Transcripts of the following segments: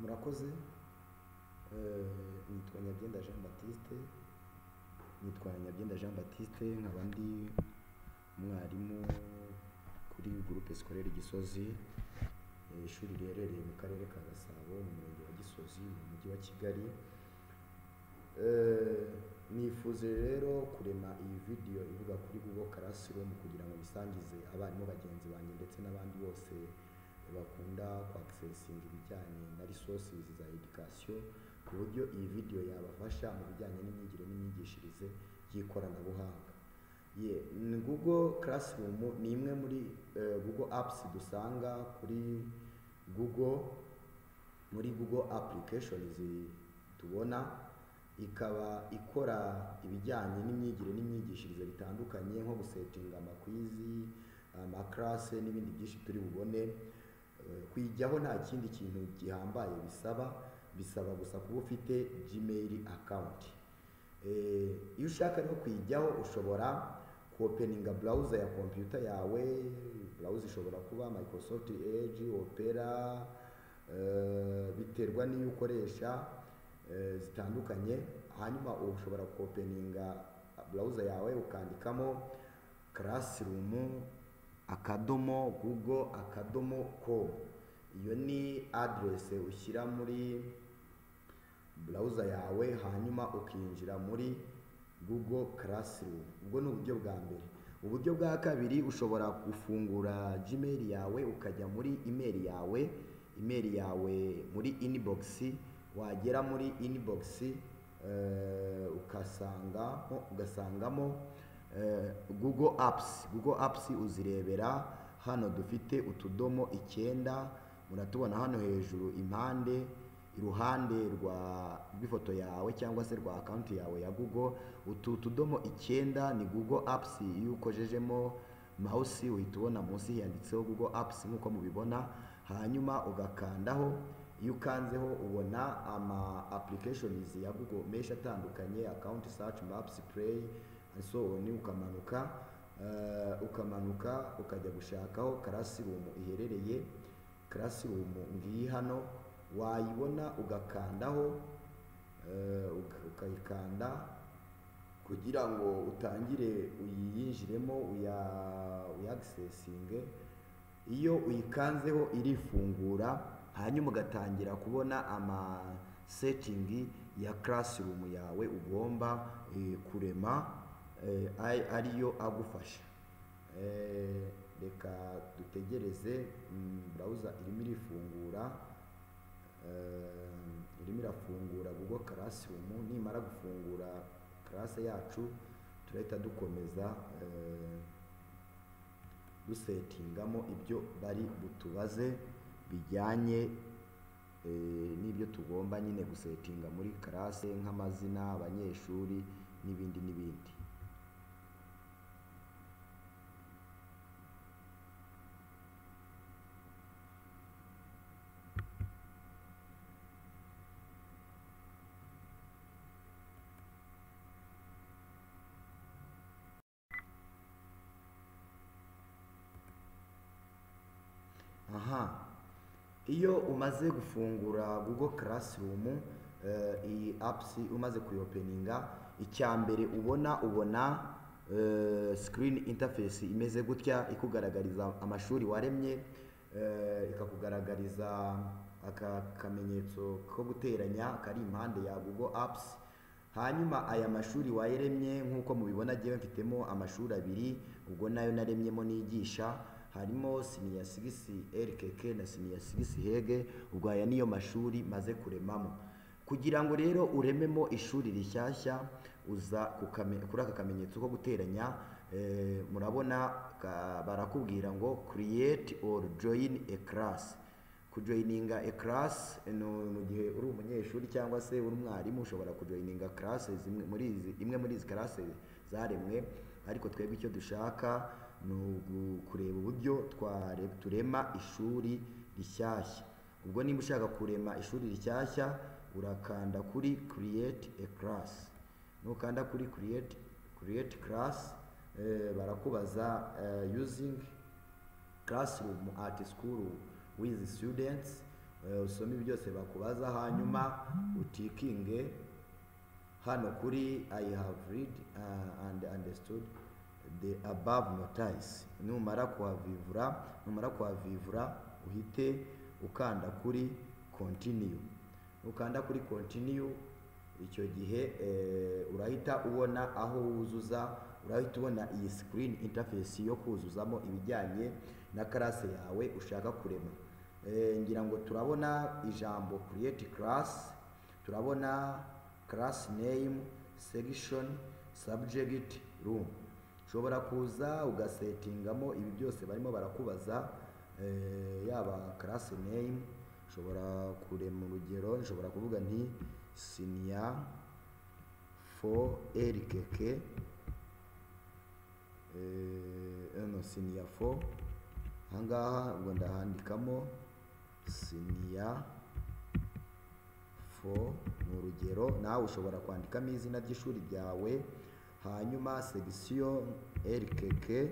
Murakoze. Nitwa Nyabyenda Jean Baptiste, nitwa Nyabyenda Jean Baptiste, nkaba ndi umwarimu kuri Groupe Scolaire Gisozi, ishuri riherereye mu karere ka Gasabo, mu murenge wa Gisozi, mu mujyi wa Kigali. Nifuje rero kurema iyi video ivuga kuri Google Classroom kugira ngo bisangize abarimu bagenzi banjye ndetse n'abandi bose bakunda kwaccessinga ibijyanye na resources za education, ku buryo iyi video yabafasha mu bijyanye n'imyigire n'imyigishirize y'ikoranabuhanga. Google Classroom ni imwe muri Google Apps dusanga kuri Google, muri Google applications tubona, ikaba ikora ibijyanye n'imyigire n'imyigishirize bitandukanye nko gusetinga amaquiz, amaklase n'ibindi byinshi turi bubone. Kuyijyaho nta kindi kintu gihambaye bisaba, bisaba gusa kuba ufite Gmail account. Iyo ushaka rero kuyijyaho ushobora kuopeninga browser ya computer yawe. Browser ishobora kuba Microsoft Edge, Opera, biterwa n'iyo ukoresha zitandukanye. Hanyuma ushobora kuopeninga browser yawe ukandikamo classroom.google.com. Iyo ni address ushyira muri browser yawe, hanyuma ukinjira muri Google Classroom. Ubwo ni uburyo bwa mbere. Uburyo bwa kabiri, ushobora gufungura Gmail yawe ukajya muri email yawe, email yawe muri inbox. Wagera muri inbox ugasangamo Google Apps. Google Apps uzirebera hano, dufite utudomo 9 muratubona hano hejuru impande, iruhande rw'ifoto yawe cyangwa se rwa account yawe ya Google. Utu tudomo 9 ni Google Apps. Iyo ukojejemo mouse uhita ubona munsi yanditseho Google Apps nk'uko mubibona, hanyuma ugakandaho. Iyo ukanzeho ubona ama applications ya Google menshi atandukanye, account, search, maps, play and so on. Ukamanuka ukajya gushakaho Classroom iherereye. Classroom ngiyi hano, wayibona ugakandaho, ukayikanda kugira ngo utangire uyinjiremo, uyaccessinge. Iyo uyikanzeho irifungura, hanyuma ugatangira kubona ama setting ya Classroom yawe ugomba kurema, ariyo agufasha. Reka dutegereze, browser irimo irifungura, irimo irafungura Google Classroom. Nimara gufungura class yacu turahita dukomeza dusetingamo ibyo bari butubaze bijyanye n'ibyo tugomba nyine gusetinga muri class, nk'amazina, abanyeshuri n'ibindi n'ibindi. Iyo umaze gufungura Google Classroom, iyi apps umaze kuyopeninga, icya mbere ubona screen interface imeze gutya, ikugaragariza amashuri waremye, ikakugaragariza aka kamenyetso ko guteranya kari impande ya Google Apps. Hanyuma aya mashuri wayaremye nk'uko mubibona, ngewe mfitemo amashuri 2, ubwo nayo naremyemo nigisha, harimo senior 6 RKK na senior 6 Hege. Ubwo aya niyo mashuri maze kuremamo. Kugira ngo rero urememo ishuri rishyashya, uza kuri aka kamenyetso ko guteranya, murabona barakubwira ngo create or join a class. Kujoininga a class mu gihe uri umunyeshuri cyangwa se uri umwarimu, ushobora kujoininga class zimwe muri izi, imwe muri izi class zaremwe, ariko twebwe icyo dushaka ni kureba uburyo turema ishuri rishyashya. Ubwo niba ushaka kurema ishuri rishyashya, urakanda kuri create a class. Nukanda kuri create class, barakubaza using classroom at school with students. Usome ibi byose bakubaza, hanyuma utickinge hano kuri "I have read and understood the above notice". Numara kuhavivura, uhite ukanda kuri continue. Ukanda kuri continue, icyo gihe urahita ubona aho wuzuza, urahita ubona iyi screen interface yo kuzuzamo ibijyanye na class yawe ushaka kurema. Ngira ngo turabona ijambo "create class", turabona class name, section, subject, room. Ushobora kuza ugasettingamo ibi byose barimo barakubaza. Yaba class name, ushobora kurema, urugero nshobora kuvuga nti senior 4 LKK, no, senior 4. Ahangaha ubwo ndahandikamo senior 4, ni urugero. Nawe ushobora kwandikamo izina ry'ishuri ryawe, hanyuma section LKK,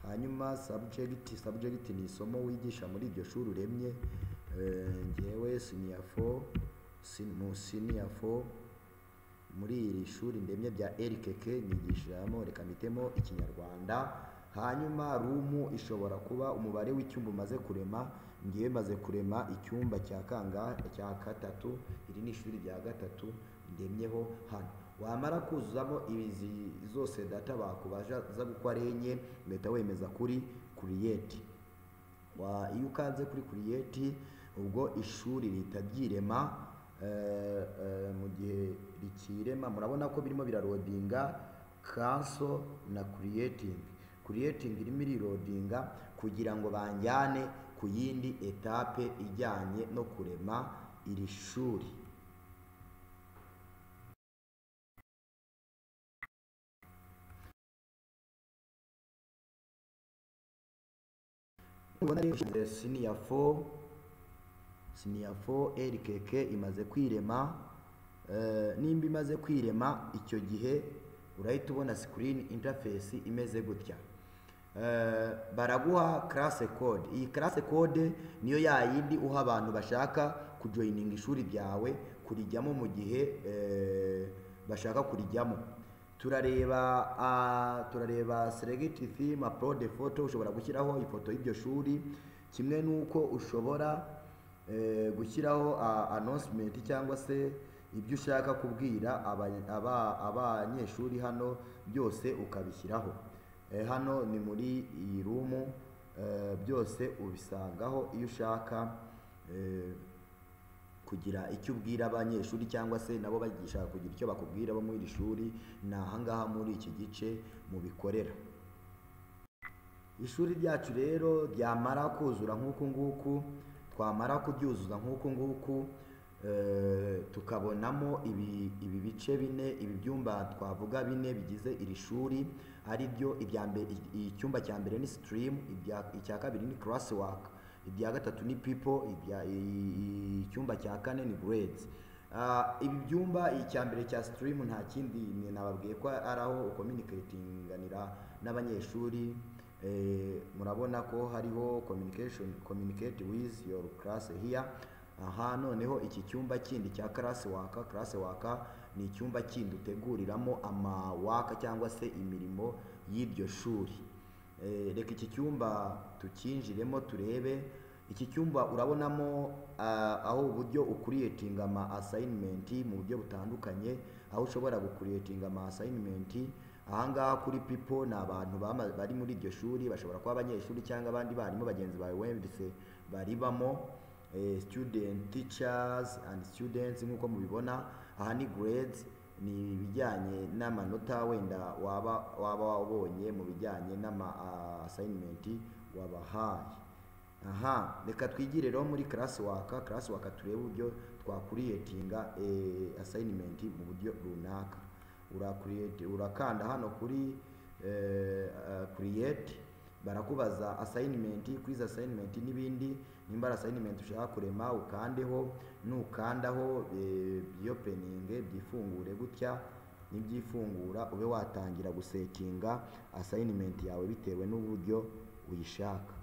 hanyuma subject. Subject ni isomo wigisha muri iryo shuri uremye. Ngewe senior 4, mu senior 4 muri iri shuri ndemye bya LKK nigishamo, reka mpitemo Ikinyarwanda. Hanyuma room ishobora kuba umubare w'icyumba umaze kurema. Ngewe maze kurema icyumba cya kanga, cya gatatu. Iri ni ishuri rya gatatu ndemyeho hano. Wamara kuzuzamo izi zose data bakubaza uko ari enye, ugahita wemeza kuri create. Iyo ukanze kuri create, ubwo ishuri rihita ryirema. Mu gihe rikirema, murabona ko birimo biraloadinga, cancel na creating. Creating irimo iriloadinga kugira ngo banjyane ku yindi étape ijyanye no kurema iri shuri. Ubona rero senior 4, senior 4 LKK imaze kwirema. Nimba imaze kwirema, icyo gihe urahita ubona screen interface imeze gutya. Baraguha class code. Iyi class code niyo ya yindi uha abantu bashaka kujoininga ishuri ryawe, kurijyamo mu gihe bashaka kurijyamo. Turareba select theme, upload photo. Ushobora gushyiraho ifoto y'iryo shuri, kimwe n'uko ushobora gushyiraho announcement cyangwa se ibyo ushaka kubwira abanyeshuri hano, byose ukabishyiraho. Hano ni muri iyi room, byose ubisangaho. Iyo ushaka kugira icyo ubwira abanyeshuri cyangwa se nabo bagishaka kugira icyo bakubwira bo muri iri shuri, ni ahangaha muri iki gice mubikorera. Ishuri ryacu rero ryamara kuzura nk'uku nguku, twamara kuryuzuza nk'uku nguku, tukabonamo ibi bice bine, ibi byumba twavuga bine bigize iri shuri, ari byo ibya mbere. Icyumba cya mbere ni stream, icya kabiri ni class work, ibya gatatu ni people, icyumba cya kane ni grades. Ibi byumba, icya mbere cya stream nta kindi, ni nababwiye ko ari aho ucommunicatinganira n'abanyeshuri. Murabona ko hariho communication, "Communicate with your class here". Aha noneho iki cyumba kindi cya class work, class work ni icyumba kindi uteguriramo amawork cyangwa se imirimo y'iryo shuri. Reka iki cyumba tukinjiremo turebe. Iki cyumba urabonamo aho uburyo ucreatinga ama assignment mu buryo butandukanye, aho ushobora gucreatinga ama assignment. Ahangaha kuri people ni abantu bari muri iryo shuri, bashobora kuba abanyeshuri cyangwa abandi barimu bagenzi bawe wendise baribamo, student teachers and students nk'uko mubibona. Aha ni grades, ni ibijyanye n'amanota wenda waba wabonye mu bijyanye n'ama assignment wabahaye. Aha reka twigire rero muri class work. Class work turebe uburyo twacreatinga assignment mu buryo runaka. Uracreate, urakanda hano kuri create, barakubaza assignment, quiz assignment n'ibindi. Nimba ari assignment ushaka kurema, ukandeho. Nukandaho, byopeninge, byifungure gutya. Nibyifungura, ube watangira gusettinga assignment yawe bitewe n'uburyo uyishaka.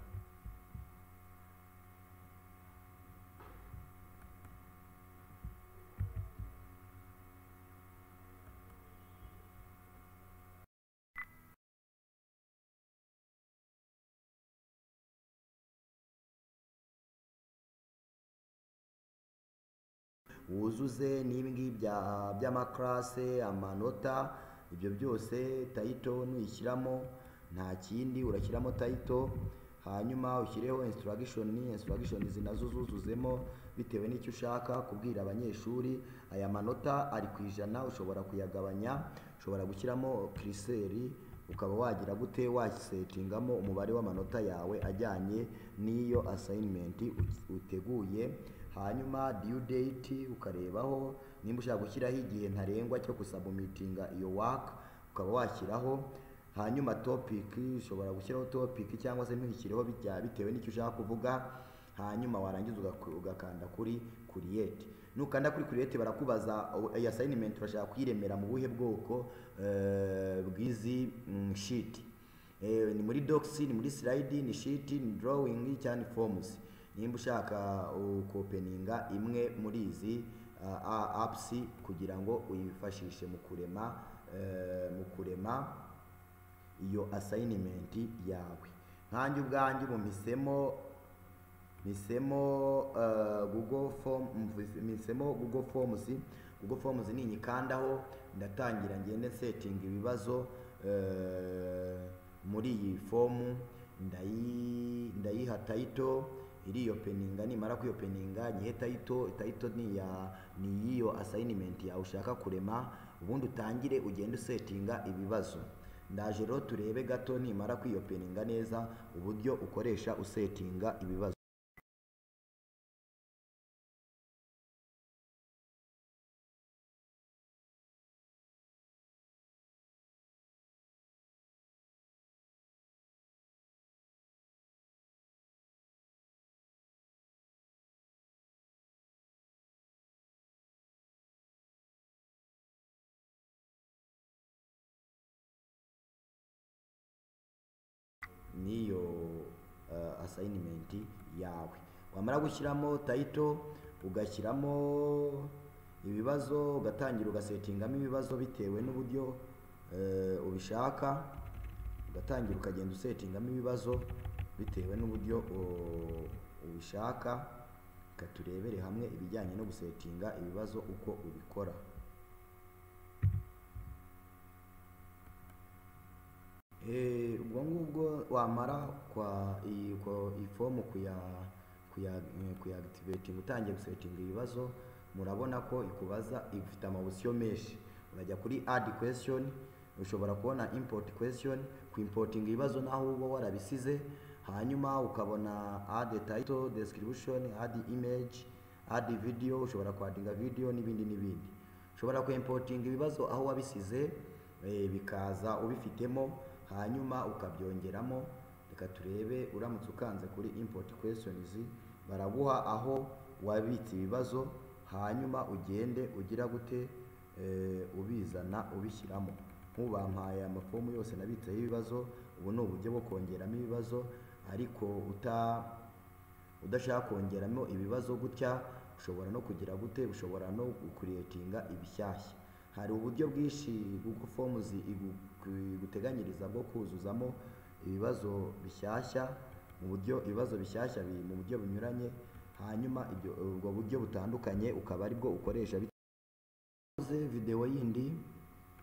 wuzuze n'ibi ngibi by'amakarase, amanota, ibyo byose. Title nuyishyiramo nta kindi, urashyiramo title, hanyuma ushyireho instruction. Instructions nazo zuzuzemo bitewe n'icyo ushaka kubwira abanyeshuri. Aya manota ari ku 100, ushobora kuyagabanya, ushobora gushyiramo curseur, ukaba wagira gute, wasettingamo umubare w'amanota yawe ajyanye n'iyo assignment uteguye. Hanyuma due date, ukarebaho nimba ushaka gushyiraho igihe ntarengwa cyo gusubmittinga iyo work, ukaba washyiraho. Hanyuma topic, ushobora gushyiraho topic cyangwa se ntuyishyireho bitewe n'icyo ushaka kuvuga. Hanyuma warangiza ugakanda kuri create. Nukanda kuri create, barakubaza iyi assignment urashaka kuyiremera mu buhe bwoko bw'izi sheet? Ni muri docs, ni muri slide, ni sheet, ni drawing cyangwa ni forms? Nimba ushaka kopeninga imwe muri izi apps kugira ngo uyifashishe mu kurema iyo assignment yawe. Nkanjye ubwanjye ubu mpisemo Google Form, mpisemo Google Forms. Google Forms ninyikandaho, ndatangira ngende setting ibibazo muri iyi fomu. Ndayiha title, iriyopeninga. Nimara kwiyopeninga, nyihe title. Title ni iy'iyo assignment yawe ushaka kurema. Ubundi utangire ugende usettinga ibibazo. Ndaje rero turebe gato, nimara kwiyopeninga neza, uburyo ukoresha usettinga ibibazo. N'iyo assignment yawe, wamara gushyiramo title, ugashyiramo ibibazo, ugatangira ugasettingamo ibibazo bitewe n'uburyo ubishaka. Ugatangira ukagenda usettingamo ibibazo bitewe n'uburyo ubishaka. Reka turebere hamwe ibijyanye no gusettinga ibibazo, uko ubikora. Ubwo ngubwo wamara kwa iyi fomu kuya activating, utangiye gusettinga ibibazo, murabona ko ikubaza, ifite ama option menshi. Urajya kuri add question, ushobora kubona import question, ku importing ibibazo naho uba warabisize. Hanyuma ukabona add title, description, add image, add video, ushobora kwaddinga video n'ibindi n'ibindi. Ushobora ku importing ibibazo aho wabisize, bikaza ubifitemo, hanyuma ukabyongeramo. Reka turebe, uramutse ukanze kuri import questions, baraguha aho wabitse ibibazo, hanyuma ugende ugira gute, ubizana ubishyiramo. Nk'ubu bampaye amafomu yose nabitseho ibibazo. Ubu ni uburyo bwo kongeramo ibibazo, ariko udashaka kongeramo ibibazo gutya, ushobora no kugira gute, ushobora no gucreatinga ibishyashya. Hari uburyo bwinshi Google Forms iguteganyiriza bwo kuzuzamo ibibazo bishyashya mu buryo, ibibazo bishyashya mu buryo bunyuranye. Hanyuma ibyo, ubwo buryo butandukanye ukaba aribwo ukoresha. Video yindi,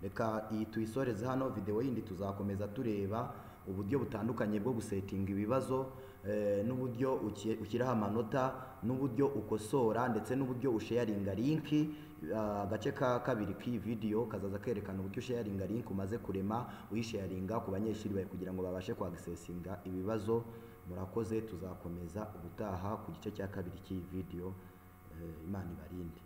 reka iyi tuyisoreze hano. Video yindi tuzakomeza tureba uburyo butandukanye bwo gusettinga ibibazo, n'uburyo ushyiraho amanota, n'uburyo ukosora, ndetse n'uburyo usharinga link. Agace ka kabiri k'iyi video kazaza kerekana uburyo usharinga link umaze kurema, uyisharinga ku banyeshuri bawe kugira ngo babashe kwaccessinga ibibazo. Murakoze, tuzakomeza ubutaha ku gice cya kabiri cy'iyi video. Imana ibarinde.